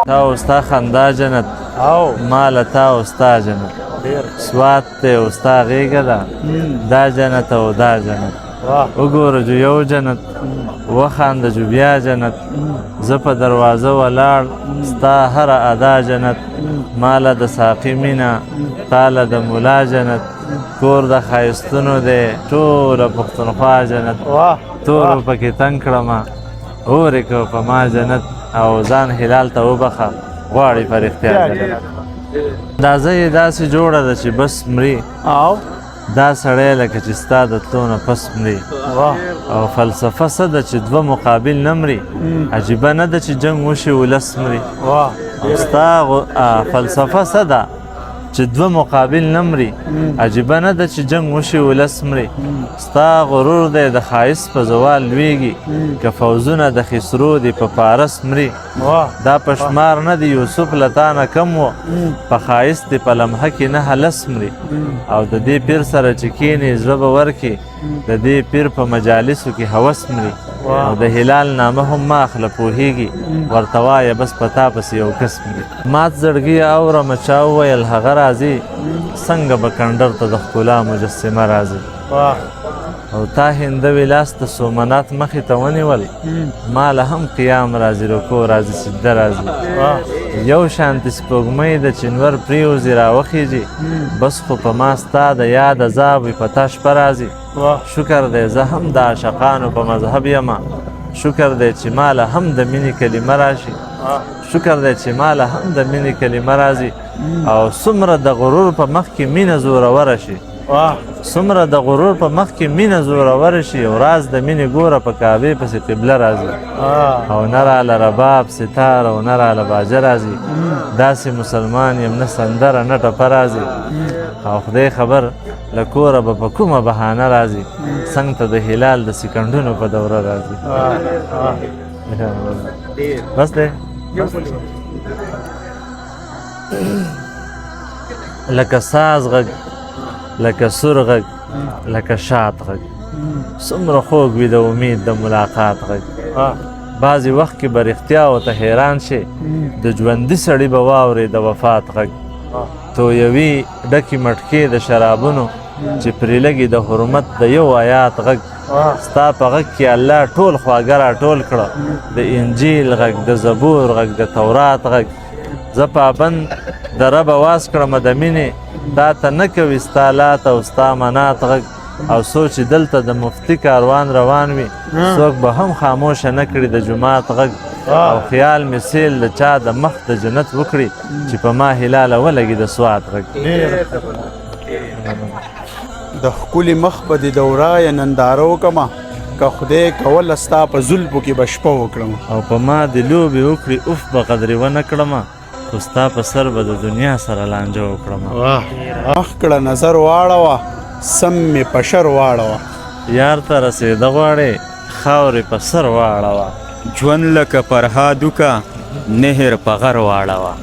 تا او ستا خندا جنت، او ما له تا او ستا جنت، ډیر سوات دی او ستا غېږه ده، دا جنت او دا جنت. واه. وګوره جو یو جنت، وخانده جو بیا جنت. زه په دروازه ولاړ، ستا هره ادا جنت. ماله د ساقي مینه، تاله د مولا جنت. کور د ښایستونو دی، ټوله پښتونخوا جنت. واه. تورو پکې تنګ کړمه، اورې که په ما جنت. او ځان هلال ته وبخه، غواړي په رښتیا جنت. دا زه یې داسې جوړه ده چې بس مري، او دا سړی لکه چې ستا د تلو نه پس مري. واه. او فلسفه څه ده چې دوه مقابل نه مري، عجیبه نه ده چې جنګ وشي ولس مري. واه. او ستا فلسفه څه ده چې دوه مقابل نه مري، عجیبه نه ده چې جنګ وشي ولس مري. ستا غرور دی د ښایست په زوال لویږي، که فوځونه د خسرو دي په پارس مري. واه. دا په شمار نه دی یوسف له تا نه کم و، په ښایست دې په لمحه کې نه هلس مري. او د دې پیر سره چې کښېنې زړه به ورکې، د دې پیر په مجالسو کې هوس مري. او د هلال نامه هم ما اخله پوهېږي، ورته وایه بس په تا پسې یو کس مري. مات زړګی اورمه چا وویل هغه راځي، څنګه به کنډر ته د ښکلا مجسمه راځي. واه. او تا هندوې لاس ته سومنات مخې ته ونیول، ما له هم قیام راځي، رکوع راځي، سجده راځي. واه. یو شانتې سپوږمۍ ده چې نور پرېوځي راوخیږي، بس خو په ما ستا د یاد عذاب وي، په تا شپه راځي. واه. شکر دی زه هم د عاشقانو په مذهب یمه، شکر دی چې ما له هم د مینې کلمه راشي. واه. شکر دی چې ما له هم د مینې کلمه راځي. او څومره د غرور په مخ کې مینه زوروره شي، واه. څومره د غرور په مخ کې مینه زوروره شي، او راز د مینې ګوره په کعبې پسې قبله راځي. واه. او نه راله رباب ستار او نه راله باجه راځي، داسې مسلمان یم نه سندره نه ټپه راځي. او خدای خبر له کوره به په کومه بهانه راځي، څنګ ته د هلال د سکندونو په دوره راځي. واه. واه. بس دی لکه ساز غږ، لکه سور غږ، لکه شات غږ، څومره خوږ وي د امید د ملاقات غږ. واه. بعضې وخت کې به رښتیا ورته حیران شي، د ژوندي سړي به واورې د وفات غږ. تویوي ډکې مټکې د شرابونو چې پرې لګي د حرمت د یو آیات غږ. واه. ستا په غږ کې الله ټول خواږه راټول کړه، د انجیل غږ، د زبور غږ، د تورات غږ. زه پابند د رب اواز کړمه د مینې، تا ته نه کوي ستا لات او ستا منات غږ. او څو چې دلته د مفتي کاروان روان وي، څوک به هم خاموشه نه کړي د جومات غږ. او خیال مې سیل د چا د مخ د جنت وکړي، چې په ما هلاله ولګي د سوات غږ. د ښکلي مخ په دې دورایه ننداره وکمه، که خدای کوله ستا په زلفو کې به شپه وکړم. او په ما دې لوبې وکړي اوف به قدرې ونه کړمه، خو ستا په سر به د دنیا سره لانجه وکړمه. واه. مخ کړه نظر واړوه، سم مې په شر واړوه. یار ته رسېده غواړې، خاورې په سر واړوه. ژوند لکه فرهاد وکه، نهر په غر واړوه.